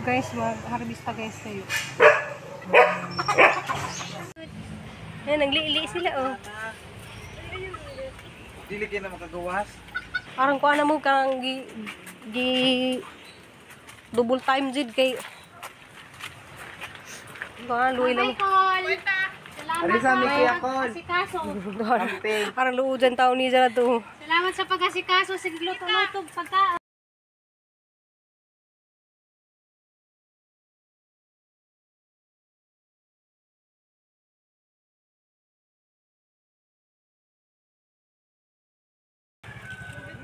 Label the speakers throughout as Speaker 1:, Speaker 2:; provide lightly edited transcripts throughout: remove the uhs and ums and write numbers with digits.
Speaker 1: Guys, mag-harvest pa guys kayo. Ayan, nagliili sila oh.
Speaker 2: Dili kayo na makagawas.
Speaker 1: Parang kuha na mo kang gi double time jid kay kuha luoy lang.
Speaker 3: Salamat
Speaker 2: Alisa, may
Speaker 3: sa
Speaker 2: kiyakol.
Speaker 3: pag-asikaso.
Speaker 1: Parang luoy dyan tao niya na to.
Speaker 3: Salamat sa pag-asikaso. Sige, luto-luto pagkaon.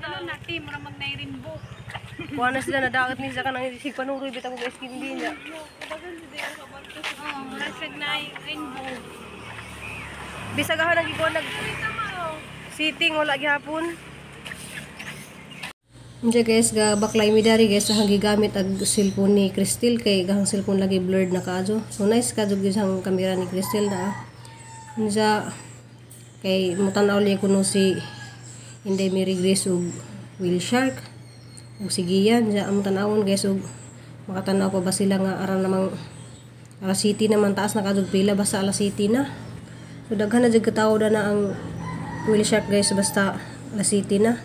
Speaker 3: Ano na, team, ramag na rainbow.
Speaker 1: Kuha na sila nadagat niya ka nang sig panuroy bitaw ko guys kindi niya.
Speaker 3: Oo, murag siya na rainbow.
Speaker 1: Bisag ako nang gikuha nag sitting wala gihapon. Diya guys, ga baklay mi dari guys ang gigamit ag cellphone ni Cristel kay gahang cellphone lagi blurred na kaadyo. So nice kadyo gyud ang kamera ni Cristel na. Unsa kay mutan-aw liya kuno si Inday Mary Grace ug Will Shark ug si Gian diya ang tan-awon guys ug makatanaw pa ba sila nga aran namang alas city naman taas na kadyo pila basta alas city na. So daghan na jud katawo na ang Will Shark guys basta alas city na.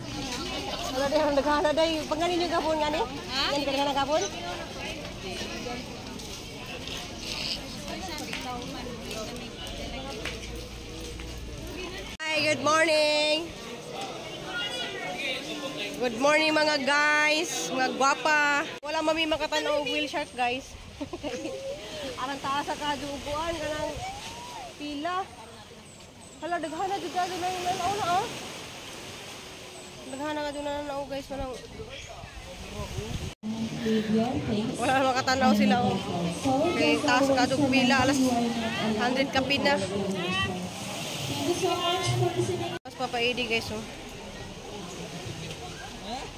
Speaker 1: Wala day ang daghan na day pag ngani yung gapon ngani? Ngani ka na gapon? Hi, good morning. Good morning mga guys, mga gwapa. Wala mami makatanaw og whale shark guys. Arang taas sa kaduguan kanang pila. Hala daghan na jud kadto na nanaw na ah. Daghan na kadto na nanaw guys, walang wala makatanaw sila oh. Kay taas kadto pila alas 100 kapin na. Mas Papa Edi guys oh.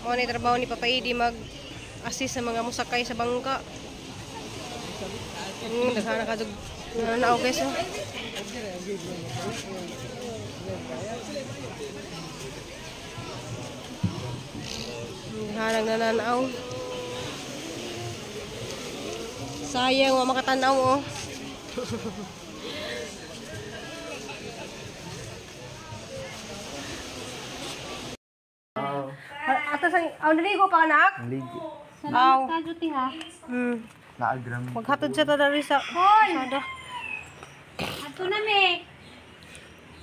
Speaker 1: Mo ni trabaho ni Papa Edi mag-assist sa mga musakay sa bangka. Daghan na kadto nananaw guys oh. Daghan nananaw. Sayang wa makatanaw oh. Ato sa aw naligo pa anak?
Speaker 2: Ligo.
Speaker 3: Salamat ka, Juti, ha?
Speaker 2: Naagram.
Speaker 1: Maghatod siya ta diri sa
Speaker 3: Hoy!
Speaker 1: sada.
Speaker 3: Ato na, me.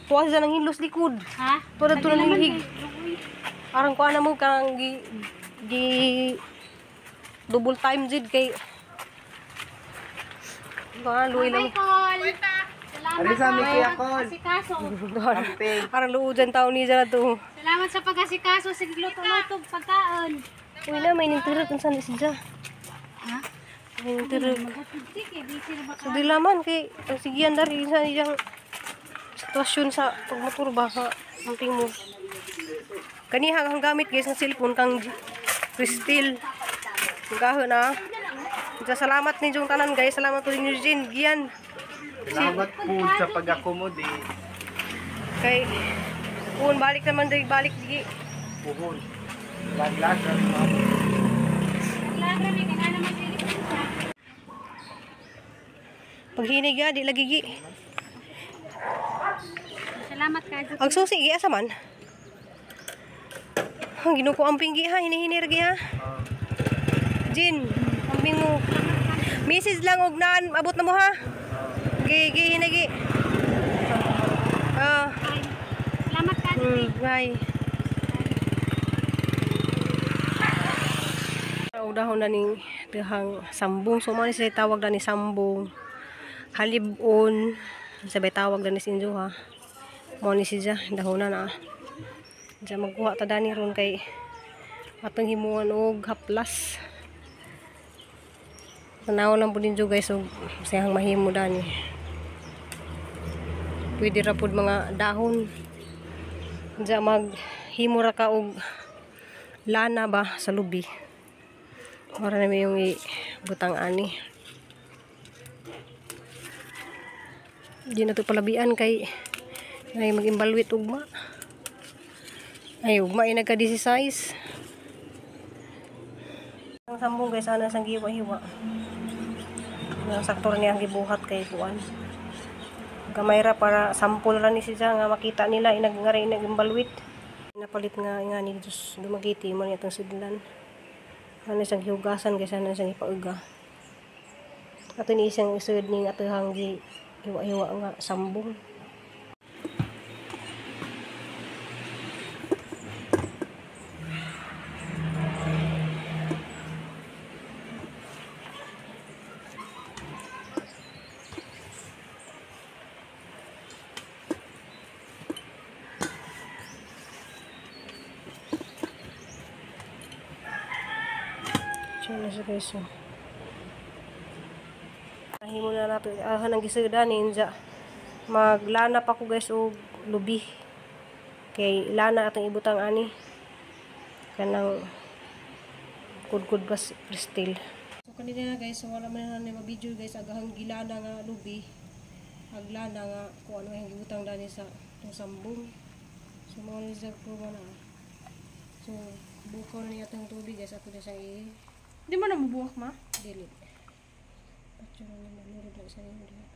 Speaker 1: Tuwa siya nang hinlos likod.
Speaker 3: Ha?
Speaker 1: Tuwa na nang hig. Parang kuha na mo kang gi double time jid kay kuha luoy lang.
Speaker 3: Michael! Salamat
Speaker 2: Alisa, may
Speaker 3: sa
Speaker 2: kiyakol.
Speaker 3: pag-asikaso.
Speaker 1: Parang luoy dyan tao niya na to.
Speaker 3: Salamat sa pag-asikaso. Sige, luto-luto pagkaon.
Speaker 1: Uy na, may nintirot. Unsa ni siya?
Speaker 3: Ha?
Speaker 1: May nintirot.
Speaker 3: Maghatod kay busy na ba ka?
Speaker 1: So di laman kay ang sigian dari sa iyang sitwasyon sa pagmotor ba sa amping mo. Kaniha ang gamit guys ng cellphone kang Cristel. Gahon na. Salamat ninyong tanan guys. Salamat po ninyo Jean. Gian.
Speaker 2: Salamat po sa pag-accommodate.
Speaker 1: Kay un balik naman diri balik di.
Speaker 2: Puhon. Laglag ang mga.
Speaker 3: Lagra mi kay naman dili siya.
Speaker 1: Paghinig ya di lagi gi.
Speaker 3: Salamat ka, Juti.
Speaker 1: Ang susi gi asa man? Ang ginuko ang pinggi ha, hinihini ra gi ha. Jin, amping mo. Message lang og naan, abot na mo ha. Gi gi hinagi. Ah,
Speaker 3: Salamat ka, Juti.
Speaker 1: Bye. Dahon na ning dahang sambong. So, man sila tawag na ni sambong. Halibon. Sabay tawag na ni sinjo ha. Mo ni siya, dahon na na. Diya magkuha ta dani ron kay atong himuan og haplas. Tanaw lang po ninyo guys og siyang mahimo dani. Pwede ra pud mga dahon. Diya maghimo ra ka og lana ba sa lubi. Para na may yung ibutang ani. Di na to palabian kay ay mag-imbalwit ugma. Ay ugma ay nagka 16. Ang sambong guys, ana sang giwa-hiwa. Nga sakto ra niyang gibuhat kay kuan. Gamay ra para sample ra ni siya nga makita nila inag nga ra inag imbalwit. Napalit nga nga ni Diyos Dumaguete mo niya itong sudlan. Ano siyang gihugasan guys, ano siyang ipauga. Ato ni isang isud ning ato hanggi hiwa-hiwa nga sambong. Siya na siya guys. Himo na nato ang gisudan ninja. Maglana pa ko guys og lubi. Kay lana atong ibutang ani. Kanang kudkud bas Kristel. So kanina na guys, so wala man na ma-video guys agahang gilana nga lubi. Aglana nga kung ano ang gibutang dani sa itong sambong. So mao ni sa ko na. So bukaw na niya itong tubig guys ato na siyang i.
Speaker 4: Di mo na mabuwak ma?
Speaker 1: Dili. Patyo na naman nurod na isa ninyo diha.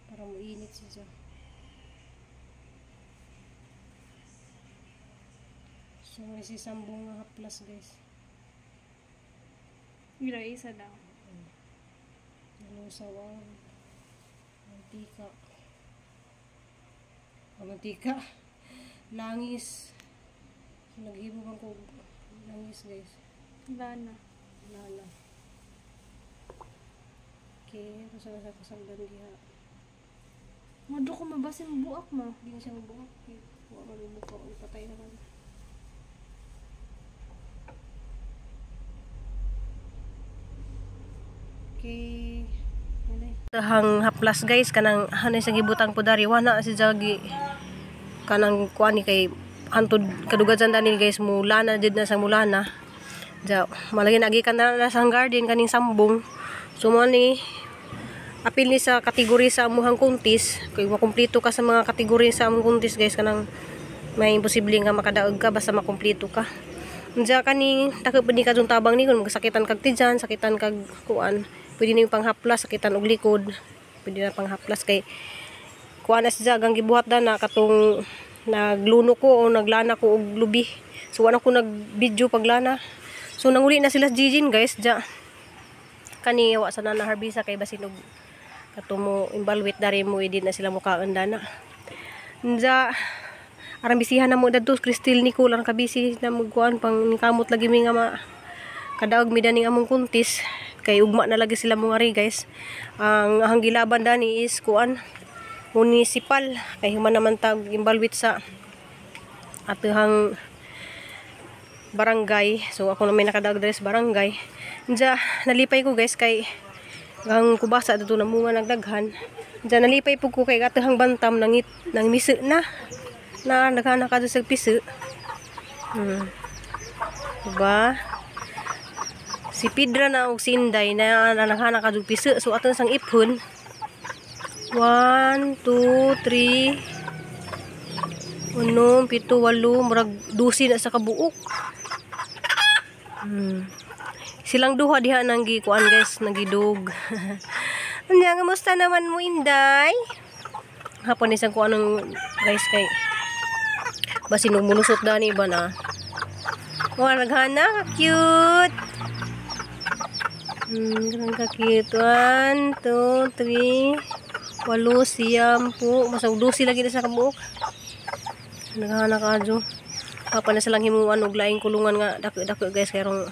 Speaker 1: Para muinit siya. So may si sambong nga haplas guys.
Speaker 4: Gila isa daw.
Speaker 1: Nalusaw ang mantika. Ang mantika. Langis. So, naghibo bang ko langis guys.
Speaker 4: Lana.
Speaker 1: Lana. Okay, ito sa nasa kasaldan diha.
Speaker 4: Mado ko mabasin buak mo.
Speaker 1: Hindi na siya mabuak. Okay. Huwag man mabuka. Patay naman. Okay. Hang haplas guys kanang hanay sa gibutang po dari wana si jagi kanang kuan ni kay hantod kadugajan dani guys mulana jud na sa mulana ja malagi nagi kan na sa garden kaning sambong. So mo ni apil ni sa kategori sa amuhang kuntis kay makumpleto ka sa mga kategori sa among kuntis guys kanang may imposible nga makadaog ka basta makumpleto ka. Unja kani takip ni kadtong tabang ni kun magsakitan kag tiyan, sakitan kag kuan, pwede na yung panghaplas, sakitan og likod, pwede na panghaplas kay kuan na siya gang gibuhat da na katong nagluno ko o naglana ko og lubi. So wala ko nag-video paglana. So nanguli na sila Jijin guys ja. Kani wa sana na harbisa kay basin og kato mo imbalwit dari mo edit na sila mukaon dana. Unja arang bisihan na mo dadto Kristel Nicole ang kabisi na magkuan pang kamot lagi mi nga ma kadaog mi daning among kuntis kay ugma na lagi sila mo ngari guys. Ang ang gilaban dani is kuan municipal kay human naman tag imbalwit sa atuhang barangay. So ako na may nakadaog diri sa barangay. Unja nalipay ko guys kay ang kubasa dito na munga nagdaghan. Unja nalipay pud ko kay atuhang bantam nangit nang miso na. Na naghanak ka sa piso. Diba? Si Pidra na og si Inday na naghanak ka sa piso. So aton sang iphon. 1 2 3 6 7 8 murag 12 na sa kabuok. Silang duha diha nang gikuan guys, nagidog. Anya kamusta naman mo Inday? Hapon isang kuan ng guys kay basin og mulusot dani ba na. Wa naghana, cute. Ganun ka cute. 1 2 3 8 9 masag 12 lagi na sa kabuok. Naghana ka adyo. Papa na silang himuan og laing kulungan nga dako-dako guys kay rong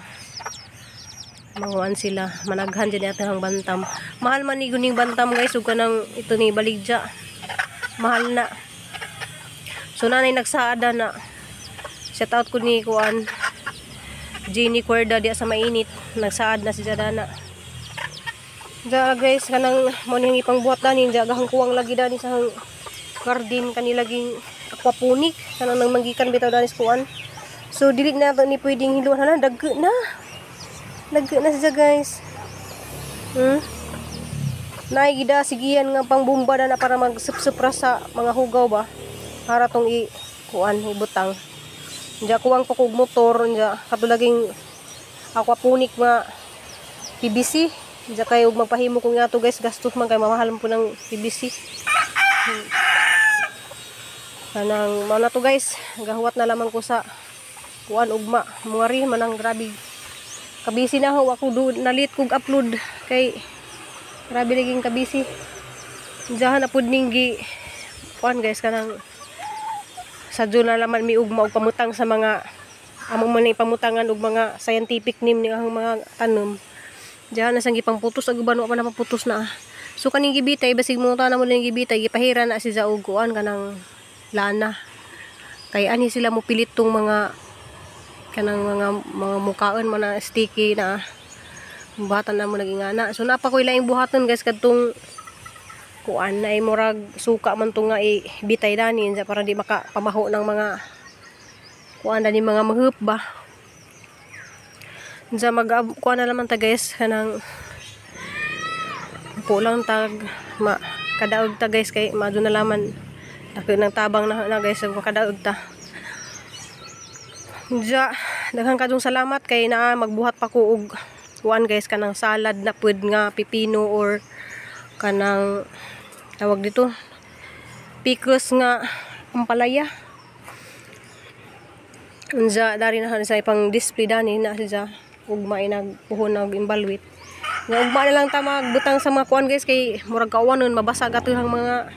Speaker 1: manguan sila managhan jud atong bantam. Mahal man ni guning bantam guys ug kanang ito ni baligja. Mahal na. So nanay nagsaada na. Shout out ko ni kuan Jenny Cuerda diya sa mainit. Nagsaad na si Jadana. Ja guys kanang mo ning ipangbuhat dani ja gahang kuwang lagi dani sa garden kani laging aquaponic kanang nang manggikan bitaw dani sa kuan. So dili na to ni pwedeng hiluan hala dagko na. Dagko na siya guys. Naay gida sigian nga pangbumba na para magsupsupra sa mga hugaw ba. Para tong i kuan ibutang. Diya kuwang pa kog motor diya katulaging aquaponic nga PVC. Diya kay og magpahimo ko nga to guys, gastos man kay mamahal man po ng PVC. Kanang mao na to guys, gahuwat na lamang ko sa kuan ugma. Muari manang grabe. Kabisi na ho ako do nalit kog upload kay grabe naging kabisi. Diyan na pud ning gi kuan guys kanang sadyo na laman mi ugma og pamutang sa mga amo man ni pamutangan og mga scientific name ni ang mga tanom. Diyan na sang gipangputos ag uban wa pa napaputos na. So kaning gibitay basig mo na mo ning gibitay gipahira na si og kuan kanang lana. Kay ani sila mo pilit tong mga kanang mga mukaon man na sticky na buhatan na mo nagingana. So napa koy laing buhaton guys kadtong kuan na ay murag suka man to nga ibitay dani para di makapamaho ng mga kuan dani mga mahup ba. Unsa mag kuan na naman ta guys kanang po lang tag ma kadaog ta guys kay maadto na laman dako ng tabang na, na guys makadaog ta. Unsa daghang kadong salamat kay naa magbuhat pa ko og kuan guys kanang salad na pud nga pipino or kanang tawag dito pickles nga ampalaya. Unsa dari na sa ipang display dani na siya ugma ay nagpuhon nag imbalwit. Nga ugma na lang ta magbutang sa mga kuan guys kay murag kauwanon mabasa gatuhang mga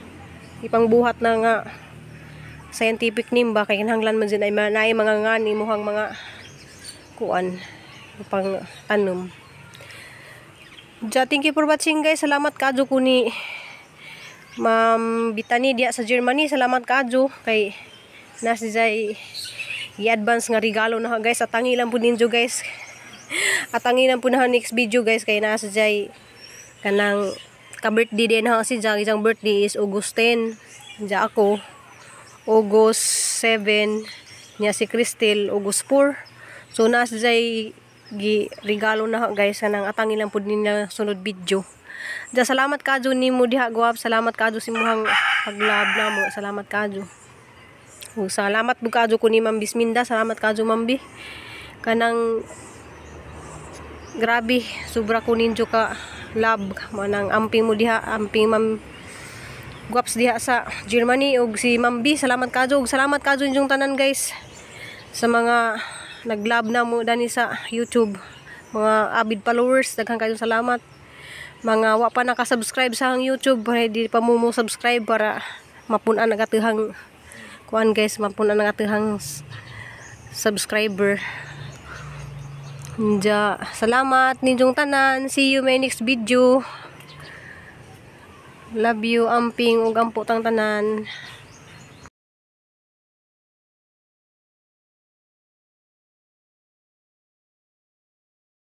Speaker 1: ipangbuhat na nga scientific name ba kay kinahanglan man din ay naay mga ngani muhang mga kuan pang tanom. Ja, thank you for watching guys. Salamat kaadyo ko ni Ma'am Bitani diya sa Germany. Salamat kaadyo kay nasi jay i-advance nga regalo na guys. Atangi lang po ninyo guys. Atangi lang po na next video guys kay nasa jay kanang ka-birthday din ha si Jang. Isang birthday is August 10. Diya ako August 7 niya si Crystal August 4. So nasa jay gi regalo na guys kanang atangi lang pud ninyo sunod video. Ja, salamat kadyo nimo diha guwap. Salamat kadyo sa imuhang paglove namo. Salamat kadyo. Ug salamat bud kadyo ko ni Ma'am Bisminda. Salamat kadyo Ma'am B. Kanang grabe sobra ko ninyo ka love manang amping mo diha, amping Ma'am Guaps diha sa Germany ug si Ma'am B. Salamat kadyo ug salamat kadyo inyong tanan guys sa mga nag-love na mo dani sa YouTube, mga avid followers, daghan kayo salamat. Mga wa pa naka-subscribe sa ang YouTube, di pa mo mo subscribe para mapun-an ang atuhang kuan guys, mapun-an ang atuhang subscriber. Nja, salamat ninyong tanan. See you my next video. Love you, amping ug ampo tang tanan.